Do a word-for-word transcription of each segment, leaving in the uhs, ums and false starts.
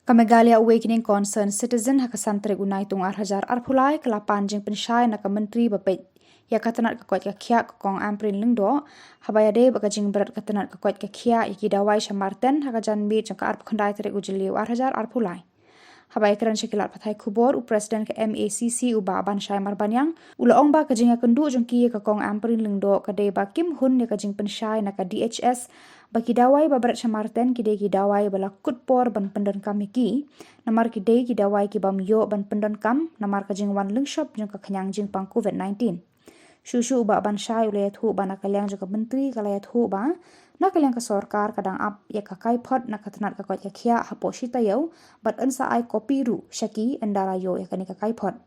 Ka Meghalaya Awakening Concerned Citizen ha ka san tarik u Naitung ar hajar arphew lai ka la pan jingpynshai na ka Myntri ba peit ïa ka tnat ka koit ka khiah ka Kong Ampareen Lyngdoh, haba ïadei bad ka jingbret ka tnat ka koit ka khiah ïa ki dawai sha Marten ha ka janmiet jong ka arphew khyndai tarik u Jylliew ar hajar arphew lai. Haba ïakren sha ki lad pathai khubor, u President ka M A C C u Bah Banshai Marbaniang u la ong ba ka jingïakynduh jong ki ïa ka Kong Ampareen Lyngdoh ka dei ba kim hun ïa ka jingpynshai na ka D H S ba ki dawai ba bret sha Marten ki dei ki dawai ba la kut por ban pyndonkam ïa ki, namar ki dei ki dawai ki bym ïoh ban pyndonkam namar ka jingwan lyngshop jong ka khñiang jingpang COVID nineteen. Shuh shuh u Bah Banshai u la ïathuh ba na ka liang jong ka Myntri ka la ïathuh ba na ka liang ka sorkar ka dang ap ïa ka kaiphod na ka tnat ka koit ka khiah hapoh shi taïew, bad yn sa ai kopi ruh sha ki ynda la ïoh ïa kane ka kaiphod.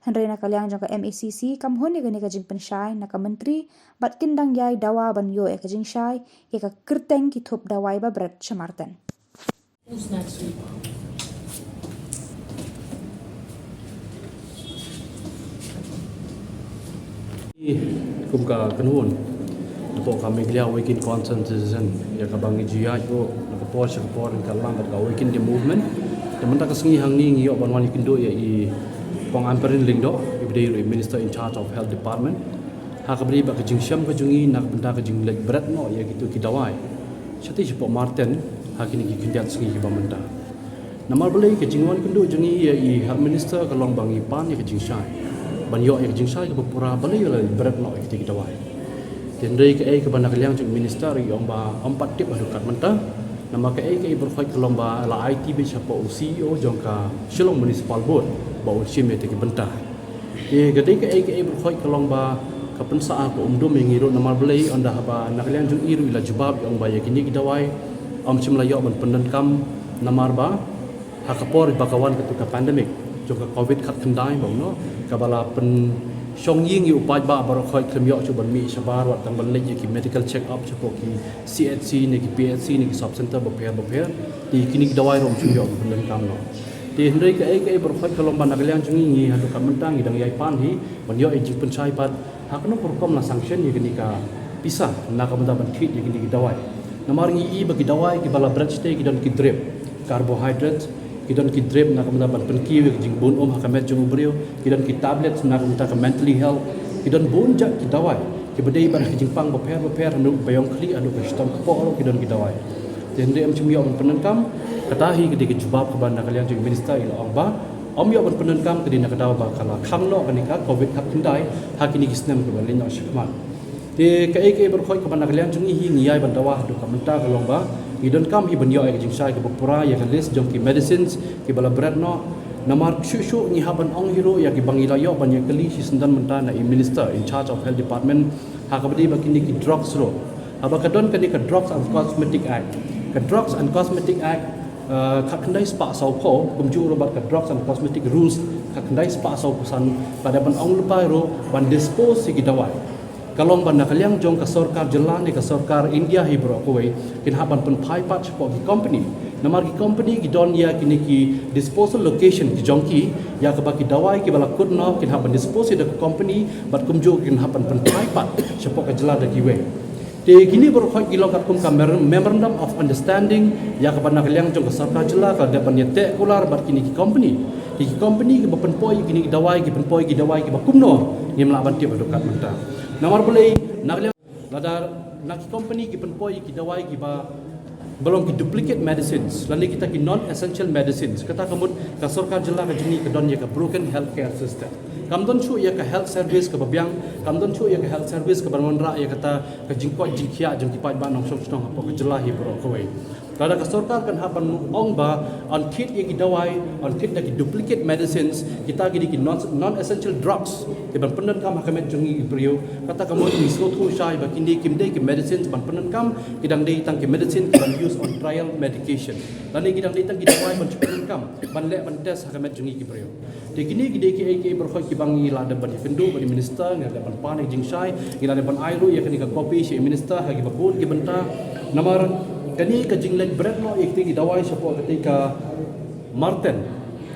Hynrei na ka liang jong ka M A C C kam hun ïa kane ka jingpynshai na ka Myntri, bad kin dang ïai dawa ban ïoh ïa ka jingshai ïa ka kyrteng ki thup dawai ba bret sha Marten. Who's next week? Kum ka kynhun hapoh ka Meghalaya Awakening Concerned Citizen, ïa kaba ngi ju ïaid ruh na ka por sha ka por, ngi kylla bad ka Awaken the Movement. Te mynta ka sngi hangne ngi ïoh ban wan ïakynduh ïa i Kong Ampareen Lyngdoh, iba dei ruh i Minister in charge of Health Department, ha kaba ïadei bad ka jingshem ka jong ngi na ka bynta ka jingleit bret noh ïa kito ki dawai shatei shapoh Marten ha kine ki khyndiat sngi kiba mynta. Namar balei ka jingwan kynduh jong ngi ïa i Health Minister ka long ba ngi pan ïa ka jingshai, ban ïoh ïa ka jingshai kaba pura balei la bret noh ïa kito ki dawai. Te hynrei kaei kaba na ka liang jong i Minister i ong ba ym pat tip haduh katne mynta. Namar kaei kaei baroh khoit ka long ba la aiti beit shapoh u C E O jong ka Shillong Municipal Board ba un shim ïa kito ki bynta. Te ka dei kaei kaei baroh khoit ka long ba ka pynsah ha ka umdum ïa ngi ruh, namar balei ynda haba na ka liang jong i ruh i la jubab i ong ba ïa kine ki dawai ym shym la ïoh ban pyndonkam namar ba ha ka por ba ka wan katu ka pandemic jong ka COVID khatkhyndai ba u noh, kaba la pynshong ïing ïa u paidbah baroh khoit khlem ïoh shuh ban mih shabar wat tang ban leit ïa ki medical check up shapoh ki C H C ne ki P H C ne ki sub center bapher bapher. Te kine ki dawai ruh ym shym ïoh ban pyndonkam noh. Te hynrei kaei kaei baroh khoit ka long ba na ka liang jong ngi, ngi haduh katne mynta ngi dang ïai pan hi ban ïoh ïa jingpynshai pat ha kano ka rukom la sanction ïa kane ka pisa na ka bynta ban thied ïa kine ki dawai. Namar ngi i ba ki dawai kiba la bret shatei ki don ki drip carbohydrates, ki don ki drip na ka bynta ban pynkiew ïa ka jingbun um ha ka met jong u briew, ki don ki tablets na ka bynta ka mentally health, ki don bun jait ki dawai kiba dei bad ka jingpang bapher bapher, haduh ba ïong khlieh haduh ka shitom kpoh ruh ki don ki dawai. Te hynrei ym shym ïoh ban pyndonkam. Kata hi ka dei ka jubab kaba na ka liang jong i Minister i la ong ba ym ïoh ban pyndonkam ka dei na ka daw ba ka la khang noh kane ka COVID khatkhyndai ha kine ki snem kiba leit noh shakhmat. Te kaei kaei baroh khoit kaba na ka liang jong ngi hi ngi ïai ban dawa haduh katne mynta ka long ba ngi donkam hi ban ïoh ïa ka jingshai kaba pura ïa ka list jong ki medicines kiba la bret noh. Namar shuh shuh ngi hap ban ong hi ruh ïa kiba ngi la ïoh ban ïakylli shisyndon mynta na i Minister in charge of Health Department ha kaba dei bad kine ki drugs ruh. Haba ka don kane ka Drugs and Cosmetic Act, ka Drugs and Cosmetic Act, eh, khatkhyndai spah sawphew, kumjuh ruh bad ka Drugs and Cosmetic Rules khatkhyndai spah sawphew san, ka dei ban ong lypa ruh ban dispose ïa ki dawai. Ka long ba na ka liang jong ka sorkar jylla ne ka sorkar India hi baroh kawei kin hap ban pynphai pat shapoh ki company. Namar ki company ki don ïa kine ki disposal location ki jong ki, ïa kaba ki dawai kiba la kut noh kin hap ban dispose ïa da ka company bad kumjuh kin hap ban pynphai pat shapoh ka jylla da kiwei. Te kine baroh khoit ki long katkum ka mer-, Memorandum of Understanding ïa kaba na ka liang jong ka sorkar jylla ka la dep ban ïateh kular bad kine ki company. Te ki company kiba pynpoi ïa kine ki dawai ki pynpoi ïa ki dawai kiba kumno ngim lah ban tip haduh katne mynta. Namar balei na ka liang lada na ki company ki pynpoi ïa ki dawai kiba ba long ki duplicate medicines lane kita ki non essential medicines, kata ka mut ka sorkar jylla ka jong ngi ka don ïa ka broken healthcare system. Kam don shuh ïa ka health service kaba biang, kam don shuh ïa ka health service kaba wanrah ïa kata ka jingkoit jingkhiah jong ki paidbah nongshong shnong hapoh ka jylla hi baroh kawei. Lada ka sorkar kan hap ban ong ba yn thied ïa ki dawai, yn thied da ki duplicate medicines, kita ki dei ki non, non essential drugs kiban pyndonkam ha ka met jong ngi ki briew. Kata ka mut ngi sngewthuh shai ba kine kim dei ki medicines ban pyndonkam, ki dang dei tang ki medicine kiban use on trial medication lane ki dang dei tang ki dawai ban shu pyndonkam ban leh ban test ha ka met jong ngi ki briew. Te kine ki dei kiei kiei baroh khoit kiba ngi la dep ban ïakynduh bad i Minister, ngi la dep ban pan ïa ka jingshai, ngi la dep ban ai ruh ïa kane ka copy sha i Minister ha kiba bun ki bynta. Namar kane ka jingleit bret noh ïa kitei ki dawai shapoh katei ka Marten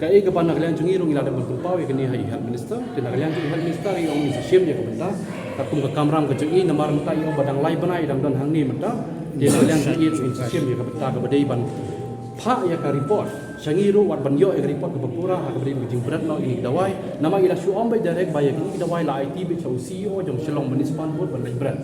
Kaei kaba na ka liang jong ngi ruh ngi la dep ban pynpaw ïa kane ha i Health Minister, te na ka liang jong i Health Minister i ong in sa shim ïa ka bynta. Katkum ka kamram ka jong i namar mynta i ong ba dang lai bnai i dang don hangne mynta. Te na ka liang jong i ruh in sa shim ïa ka bynta kaba dei ban phah ïa ka report sha ngi ruh wat ban ïoh ïa ka report kaba pura ha kaba dei ka jingbret noh ïa kine ki dawai. Namar i la shu ong beit direct ba ïa kine ki dawai la aiti beit sha u C E O jong Shillong Municipal Board ban leit bret.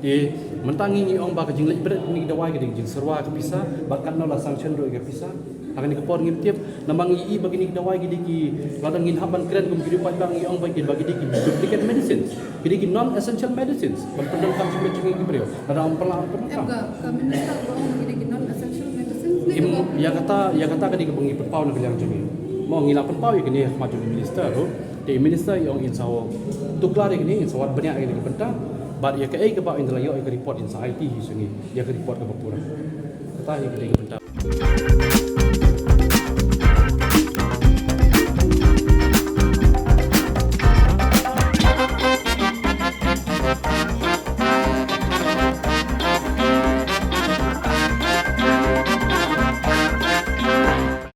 Te mynta ngi ngi ong ba ka jingleit bret kine ki dawai ka dei ka jingsyrwa ka pisa, bad katno la sanction ruh ïa ka pisa. Ha kane ka por ngim tip, namar ngi i ba kine ki dawai ki dei ki, lada ngin hap ban kren kum ki dei paidbah ngi ong ba ki, ba ki dei ki duplicate medicines, ki dei ki non essential medicines ban pyndonkam sha ki briew. Lada ym pynlah, ym pyndonkam. Em, ka, ka minister ka ong ki dei ki non essential medicines ne? Im, ka ba ïa kata, ïa kata ka dei kaba ngi pynpaw na ka liang jong ngi. Mo ngi la pynpaw ïa kane ha khmat jong i minister ruh. Te i minister i ong in sa tuklar ïa kane, in sa wad bniah ïa kane ka bynta. Bad ïa kaei kaba in da la ïoh ïa ka report in sa aiti hi sha ngi ïa ka report kaba pura. Kata hi ka dei ka bynta.